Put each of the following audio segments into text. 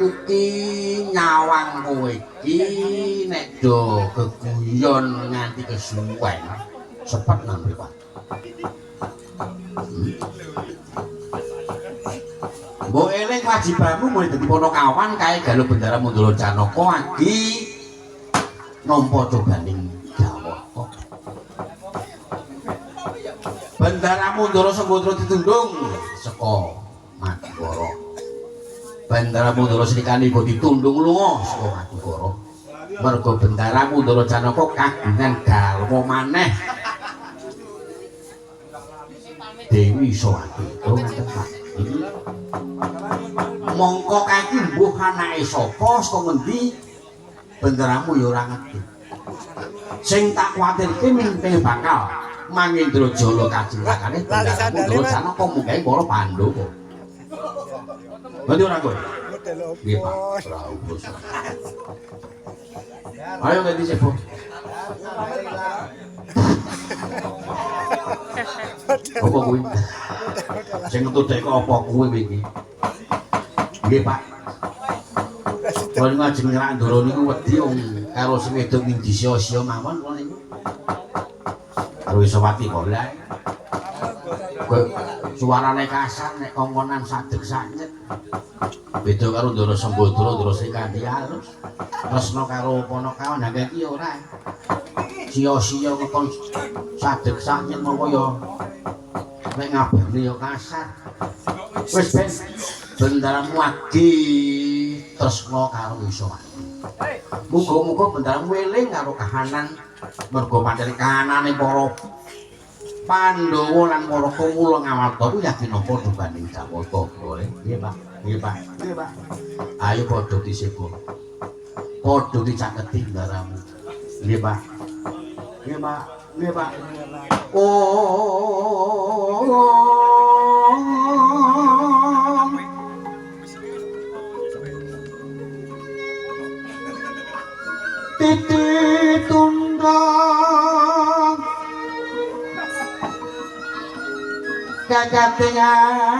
Aku ki nyawang kowe iki nek do geguyon nganti kesuwen sepet nang mripat. Mbok eling wajibamu mulai dadi Panakawan kae Galuh Bendara Mundara Janaka agi nampa cobaning Jawata. Bendara Mundara Sembadra ditundung saka Madukara. Bendara Mundara Srikandhi uga ditundung lunga saka Madukara. Merga Bendara Mundara Janaka kagungan garwa maneh. Dewi Sowati. Oh ngaten Pak. Mongko kae iki mbuh anake sapa saka ngendi benderamu ya ora ngerti. Sing tak kuwatirke mimpi bakal Mangendra Jala kacilakane Bendara Mundara Janaka munggahe para Pandhawa. Ngerti ora kowe? Nggih Pak, rawuh. Ayo ganti sebo. Apa kuwi? Sing metu dek apa kuwi iki? Nggih Pak. Kula niku ajeng nyerak ndara niku wedi wong karo sing wedok ning disia-sia mawon kula niku. Karo Isowati kok lha. Kowe suarane kasar nek kongkonan sadeg sanyet. Beda karo Ndara Sembadra, Ndara Srikandhi halus. Tresna karo Panakawan ha iki ora. Sia-sia ngekon sadeg sanyet mongko ya nek ngabane ya kasar. Wis ben bendaramu agi tresna karo Isowati. Muga-muga bendaramu eling karo kahanan merga pancen kahanane para Pandhawa lan para kawula Ngamarta kuwi yakin apa dibanding Jawata. Boleh? Nggih, Pak. Nggih, Pak. Nggih, Pak. Ayo padha disebo. Padha dicaketi ndaramu. Nggih, Pak. Nggih, Pak. Nggih, Pak. Oh. Titi tundang kakating arang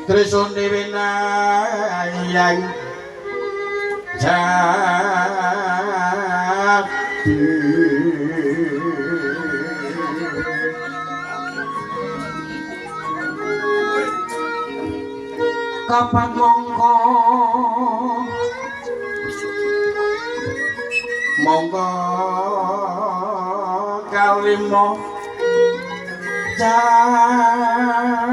Trisune winayang jati kapan mongko mongko kalima candala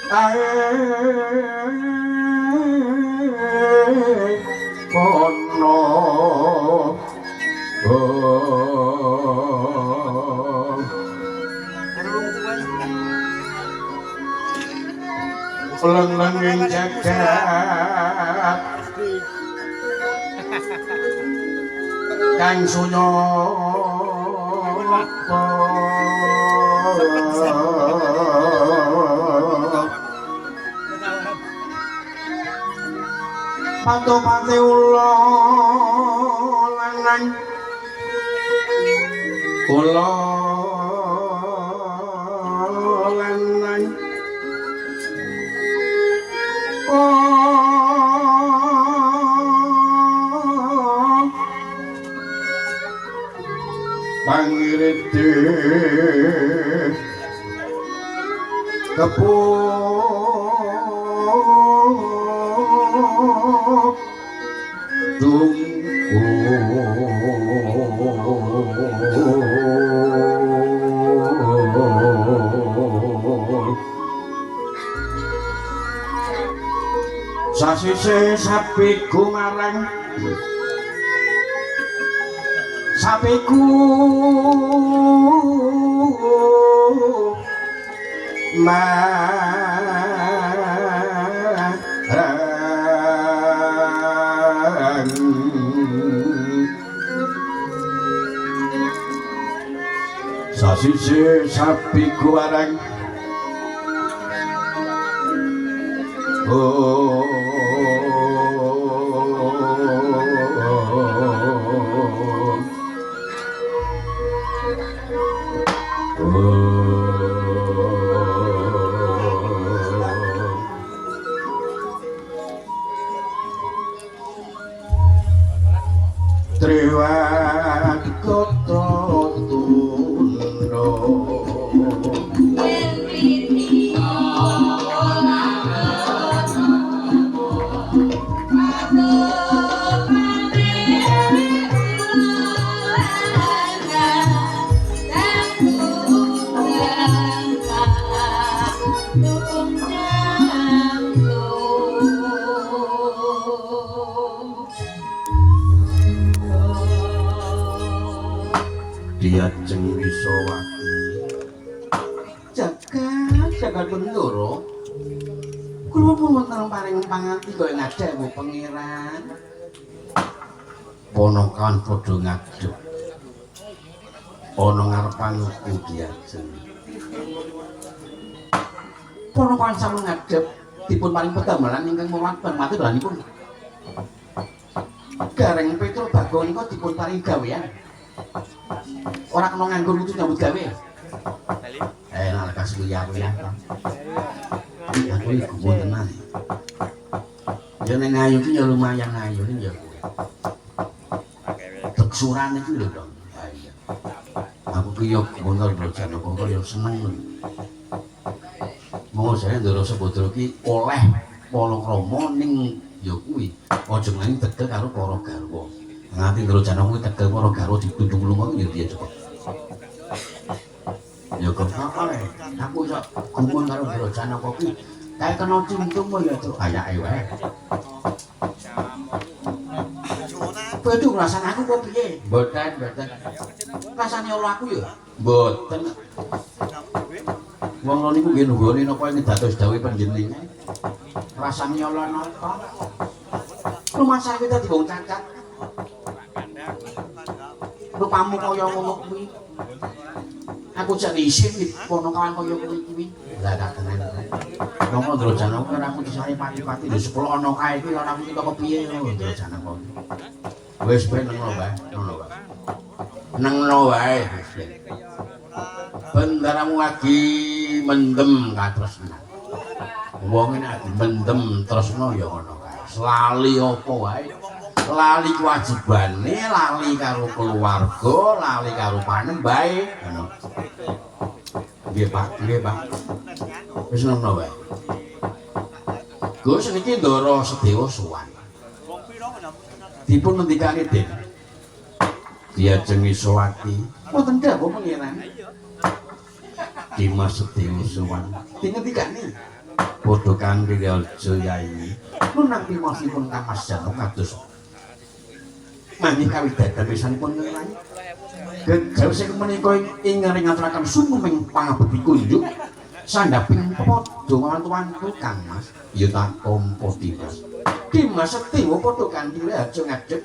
ae kono leng-lenging jagat kang sunya pato-pate ula lanang ula lanang pangirite kepuk dungkul sasise sapiku marang sapiku marang Sasise sapi kuwarang Diajeng Wisowati jagat jagat Bendoro kula pun wonten paring panganti kaya ngadhewu pangeran ponokan padha ngadhep ana ngarepanku diajeng ponokan sampun ngadhep dipun paring pedamelan ingkang mulat mati dolanipun Gareng Petruk Bagong nika dipun paring gawean ora kena nganggur kudu nyambut gawe. Nek lekas kuliah-kuliah. Aku iki gumun tenan. Ya nek ngayu ki ya lumayan ayu ning ya kuwi. Teksurane iki lho, Dong. Ha iya. Aku ki ya gumun karo Janaka kok ya seneng. Monggo jane Ndara Sembadra ki oleh palakrama ning ya kuwi aja nganti tegel karo para garwa. Nganti Ndara Janaka kuwi tegel para garwa ditundung lunga ya piye coba. Ya kok oleh. Aku iso gumun karo Ndara Janaka kuwi kae kena cintum ya cuk ayake wae. Bedu rasane aku kok piye? Mboten, mboten. Rasane ora aku ya? Mboten. Wong lho niku nggih nunggone napa ing dados dawuh panjenengan. Rasane ala napa? Rumasane dadi wong cacat. Rupamu kaya ngono kuwi. Aku jane isin iki ponokawan kaya kowe kuwi. Lah tak tenan. Napa Ndara Janaka ora aku disare pati-pati lho sepuluh ana kae kuwi ora aku kita kepiye ngono Ndara Janaka. Wis ben nengno wae, ngono wae. Nengno wae wis ben. Bendaramu lagi mendem katresnan. Wong nek mendem tresna ya ngono kae. Lali apa wae. Lali kewajibane, lali karo keluarga, lali karo panembahe, ngono. Nggih, Pak, nggih, Pak. Wis ngono wae. Gus niki Ndara Sedewa sowan. Dipun ngendikane Den. Diajeng Wisowati. Wonten dawuh pangeran. Dimas Sedewa sowan. Dingendikane padha kanthi Raja Yai. Lunang pimasipun Kang Mas Janaka kados manggih kawidadan pisanipun ngelangi. Gejawis menika ing ngaturaken sumeming pangabekti kunjuk sandhaping padha wantu-wantu Kang Mas. Ya tak tampa Dimas. Dimas Sedewa padha kanthi aja ngadhep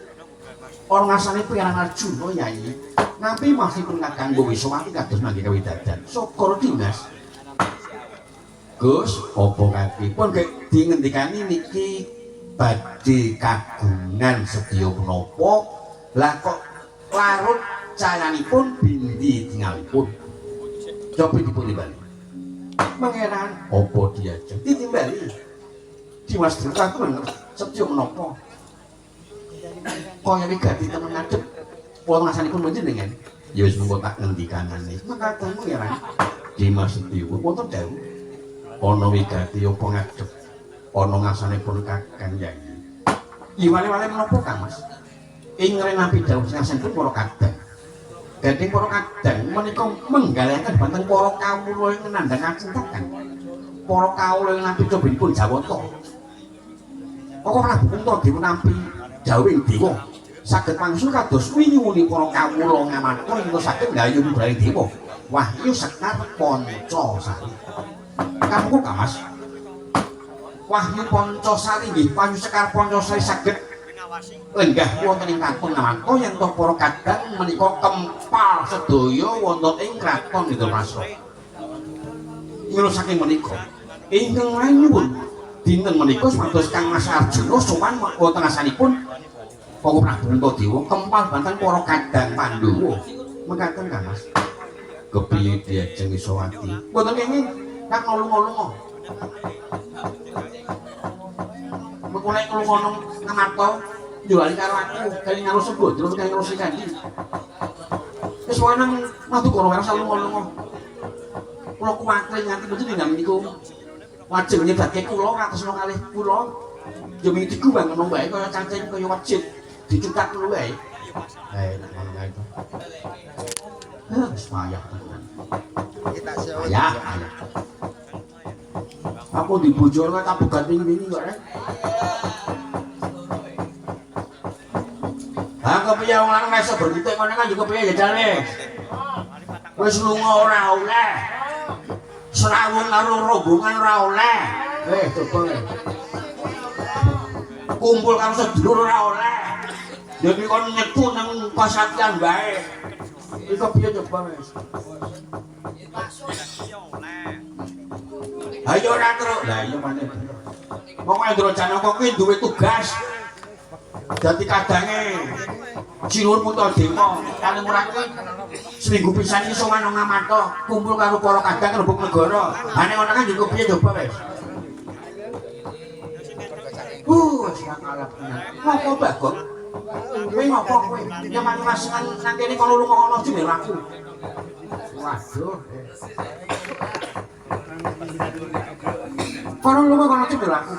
ana ngasane Pangeran Arjuna Yai. Nampi masipun Kakang Wisowati kados manggih kawidadan. Syukur Dimas. Gus, apa kakipun gek dingendikani niki badhe kagungan sedya menapa lah kok larut cayanipun bindi tingalipun. Cobi dipun timbali. Pangeran apa diajeng ditimbali? Dimas kagungan sedya menapa? Kaya wigati temen ngadhep wonten ngasanipun panjenengan. Ya wis mengko tak ngendikanane. Mekaten Pangeran Dimas Sedewa wonten dawuh ana wigati apa ngadhep ana ngasanipun Kakang Yai. Iwale-wale menapa Kang Mas? Ing nampi dawuh ngasanipun para kadang. Dadi para kadang menika menggalahaken banteng para kawula ing nandhang kacintakan. Para kawula ing nampi cobinipun Jawata. Kok Prabu Puntadewa nampi dawuhing dewa saged wangsul kados winyuwuni para kawula ngamarta ingkang saged nggayuh braning dewa. Wahyu Sekar Pancasari. Kamu Kang Mas? Wahyu Pancasari nggih, Wahyu Sekar Pancasari saged Lenggah wonten ing Kraton Ngamarta yen to para kadang menika kempal sedaya wonten ing Kraton Indraprasta. Mila saking menika ingkang nyuwun dinten menika supados Kang Mas Arjuna sowan wonten asanipun Koko Prabu Puntadewa kempal banten para kadang Pandhawa. Mekaten Kang Mas. Kepiye diajeng Isowati? Mboten kenging kang nulung-nulung. Mengko nek nulung nang Ngamarta juali karo aku, kali karo Subodra, kali karo Srikandi. Wis wae nang Madukara wae rasa lunga-lunga. Kula kuwatir nganti mboten nindam niku. Wajib nyebabke kula ora tresna kalih kula. Ya mung diguwang ngono wae kaya cacing kaya wajib dicutak ngono wae. Nek ngono kae to. Wis payah tenan. Payah, payah. Aku dibojone tak begat wingi-wingi kok rek. Ha kepiye wong lanang iso berkutik ngono kan juga kepiye jajale. Wis lunga ora oleh. Srawung karo rombongan ora oleh. Coba. Kumpul karo sedulur ora oleh. Ya iki kon nyeku nang pasatian wae. Iki kepiye coba wis. Ayo ora terus. Lah iya pancen. Pokoke Indra Janaka kuwi duwe tugas. Dadi kadange Sinuwun Puntadewa kali murah kuwi seminggu pisan iki sowan nang Ngamarta kumpul karo para kadang rembug negara. Ha nek ngono kan yo piye coba wis. Wis kalah tenan. Ngopo Bagong? Kowe ngopo kowe? Nyaman masengan nang kene kono lunga kono jemel aku. Waduh. Kono lunga kono jemel aku.